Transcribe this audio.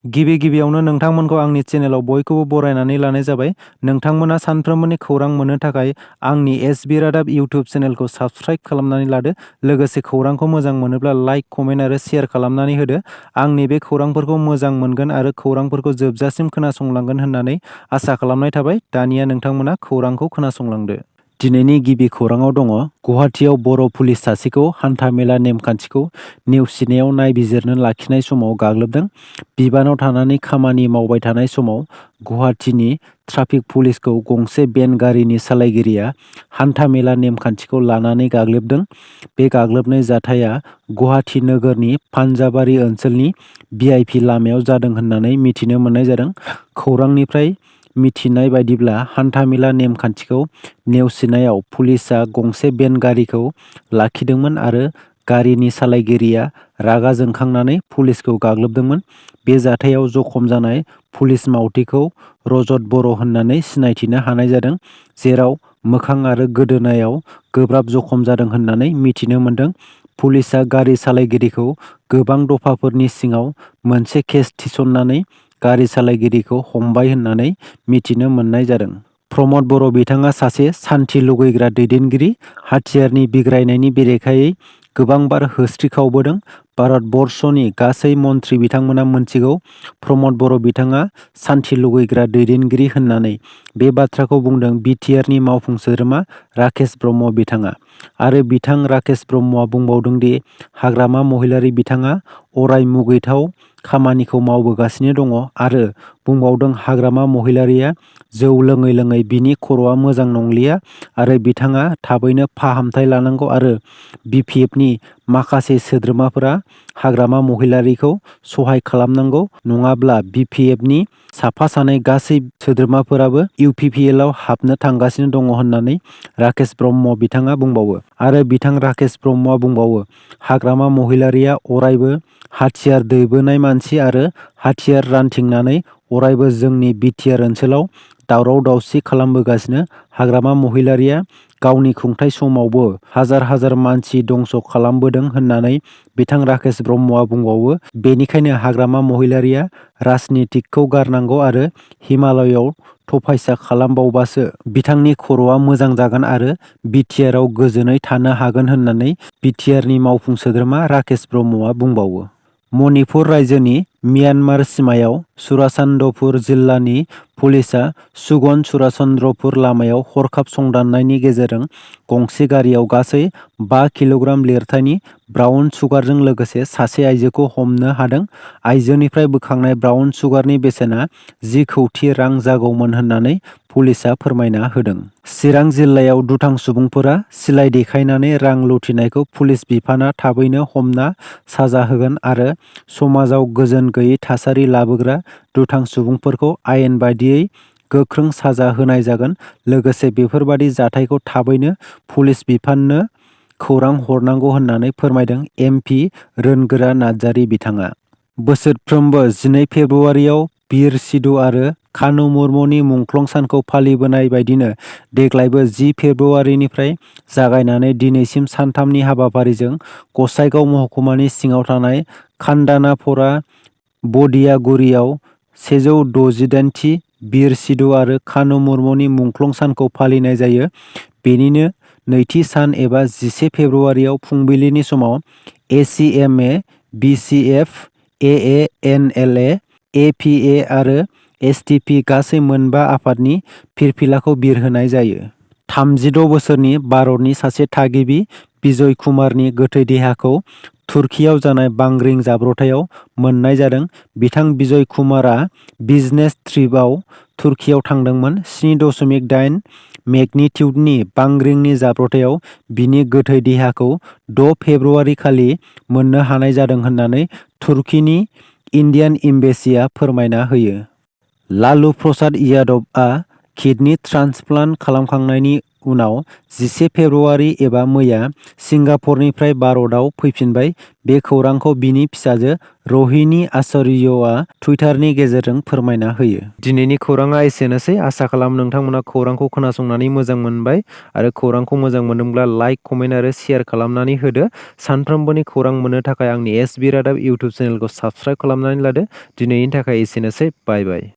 गिबियावनो नोंथांमोनखौ आंनि चेनेलाव बयखौबो बरायनानै लानाय जाबाय। नोंथांमोना सानफ्रोमबोनि खौरां मोननो थाखाय आंनि एसबि रादाब इउटिउब चेनेलखौ साबस्क्राइब खालामनानै लादो। लोगोसे खौरांखौ मोजां मोनोब्ला लाइक, कमेन्ट आरो शेयार खालामनानै होदो। आंनि बे खौरांफोरखौ मोजां मोनगोन आरो खौरांफोरखौ जोबजासिम खोनासंलांगोन होननानै आसा खालामनाय थाबाय। दानिया नोंथांमोना खौरांखौ खोनासंलांदो। दिनैनि गिबि खौराङाव दङ गुवाहाटीआव बर' पुलिस सासेखौ हान्था-मेला नेमखान्थिखौ नेवसिनायाव नायबिजिरनो लाखिनाय समाव गाग्लोबदों। बिबानाव थानानै खामानि मावबाय थानाय समाव गुवाहाटीनि ट्राफिक पुलिसखौ गंसे बेन गारिनि सालायगिरिया हान्था-मेला नेमखान्थिखौ लानानै गाग्लोबदों। बे गाग्लोबनाय जाथाया गुवाहाटी नोगोरनि पान्जाबारि ओनसोलनि भिआइपि लामायाव जादों होननानै मिथिनो मोननाय जादों। खौरांनिफ्राय मिथिनाय बायदिब्ला हान्था-मेला नेमखान्थिखौ नेवसिनायाव पुलिसआ गंसे बेन गारिखौ लाखिदोंमोन आरो गारिनि सालायगिरिया रागा जोंखांनानै पुलिसखौ गाग्लोबदोंमोन। बे जाथायाव जखम जानाय पुलिस मावथिखौ रजत बर' होननानै सिनायथिनो हानाय जादों, जेराव मोखां आरो गोदोनायाव गोब्राब जखम जादों होननानै मिथिनो मोन्दों। पुलिसआ गारि सालायगिरिखौ गोबां दफाफोरनि सिङाव मोनसे केस थिसननानै गारि सालायगिरिखौ हमबाय होननानै मिथिनो मोननाय जादों। प्रमद बर' बिथाङा सासे सान्थि लुगैग्रा दैदेनगिरि। हाथियारनि बिग्रायनायनि बेरेखायै गोबांबार होस्रिखावबोदों। भारतबर्षनि गासै मन्थ्रि बिथांमोना मोनथिगौ प्रमद बर' बिथाङा सान्थि लुगैग्रा दैदेनगिरि होननानै। बे बाथ्राखौ बुंदों बिटिआरनि मावफुं सोद्रोमा राकेश ब्रह्म बिथाङा। आरो बिथां राकेश ब्रह्मआ बुंबावदों दि हाग्रामा महिलारि बिथाङा अराय मुगैथाव खामानिखौ मावबोगासिनो दङ आरो बुंबावदों हाग्रामा महिलारिया जौ लोङै लोङै बिनि खर'आ मोजां नंलिया आरो बिथाङा थाबैनो फाहामथाय लानांगौ आरो बिपिएफनि माखासे सोद्रोमाफोरा हाग्रामा महिलारिखौ सहाय खालामनांगौ, नङाब्ला बिपिएफनि साफा सानै गासै सोद्रोमाफोराबो इउपिपिएलआव हाबनो थांगासिनो दङ होननानै राकेश ब्रह्म बिथाङा बुंबावो। आरो बिथां राकेश ब्रह्मआ बुंबावो हाग्रामा महिलारिया अरायबो हाथियार दैबोनाय मानसि आरो हाथियार रानथिंनानै अरायबो जोंनि बिटिआर ओनसोलाव दावराव-दावसि खालामबोगासिनो। हाग्रामा महिलारिया गावनि खुंथाय समावबो हाजार हाजार मानसि दंस' खालामबोदों होननानै बिथां राकेश ब्रह्मआ बुंबावो। बेनिखायनो हाग्रामा महिलारिया राजनितिकखौ गारनांगौ आरो हिमालयआव थफायसा खालामबावबासो बिथांनि खर'आ मोजां जागोन आरो बिटिआरआव गोजोनै थानो हागोन होननानै बिटिआरनि मावफुं सोद्रोमा राकेश ब्रह्मआ बुंबावो। मणिपुर रायजोनि म्यानमार सिमायाव चुराचान्दपुर जिल्लानि पुलिसआ सुगन चुराचन्द्रपुर लामायाव हरखाब संदाननायनि गेजेरजों गंसे गारियाव गासै 5 किल'ग्राम लिरथायनि ब्राउन सुगारजों लोगोसे सासे आइजोखौ हमनो हादों। आइजोनिफ्राय बोखांनाय ब्राउन सुगारनि बेसेना 10 कौटि रां जागौमोन होननानै पुलिसआ फोरमायना होदों। चिरां जिल्लायाव दुथां सुबुंफोरा सिलाइ देखायनानै रां लुथिनायखौ पुलिस बिफाना थाबैनो हमना साजा होगोन आरो समाजाव गोजोन गैयै थासारि लाबोग्रा दुथां सुबुंफोरखौ आयेन बायदियै गोख्रों साजा होनाय जागोन। लोगोसे बेफोरबादि जाथायखौ थाबैनो पुलिस बिफाननो खौरां हरनांगौ होननानै फोरमायदों एमपि रोनगोरा नार्जारि बिथाङा। बोसोरफ्रोमबो 12 फेब्रुआरियाव बिर सिधु आरो कानु मुर्मुनि मुंख्लं सानखौ फालिबोनाय बायदिनो देग्लायबो 10 फेब्रुआरिनिफ्राय जागायनानै दिनैसिम सानथामनि हाबाफारिजों गसाइगाव महकुमानि सिङाव थानाय खान्दानाफरा बदियागुरियाव 168थि बिर सिधु आरो कानु मुर्मुनि मुंख्लं सानखौ फालिनाय जायो। बेनिनो नैथि सान एबा 11 फेब्रुआरियाव फुंबिलिनि समाव एसिएमए, बिसिएफ, एएएनएलए, एपिए आरो एसटिपि गासै मोनबा आफादनि फिरफिलाखौ बिरहोनाय जायो। 36 बोसोरनि भारतनि सासे थागिबि बिजय कुमारनि गोथै देहाखौ तुर्कीयाव जानाय बांग्रिं जाब्रबथायाव मोननाय जादों। बिथां बिजय कुमारआ बिजनेस ट्रिपआव तुर्कीयाव थांदोंमोन। 7.8 मेगनिटिउडनि बांग्रिंनि जाब्रबथायाव बिनि गोथै देहाखौ 6 फेब्रुआरि खालि मोननो हानाय जादों होननानै तुर्कीनि इन्डियान एम्बेसिआ फोरमायना होयो। लालु प्रसाद यादवआ किडनि ट्रान्सप्लान्ट खालामखांनायनि उनाव 11 फेब्रुआरि एबा मैया सिंगापुरनिफ्राय भारतआव फैफिनबाय। बे खौरांखौ बिनि फिसाजो रहिणी आचार्यआ टुइटारनि गेजेरजों फोरमायना होयो। दिनैनि खौराङा एसेनोसै। आसा खालामो नोंथांमोना खौरांखौ खोनासंनानै मोजां मोनबाय आरो खौरांखौ मोजां मोनदोंब्ला लाइक, कमेन्ट आरो शेयार खालामनानै होदो। सानफ्रोमबोनि खौरां मोननो थाखाय आंनि एसबि रादाब इउटुब चेनेलखौ साबस्क्राइब खालामनानै लादो। दिनैनि थाखाय एसेनोसै। बाय बाय।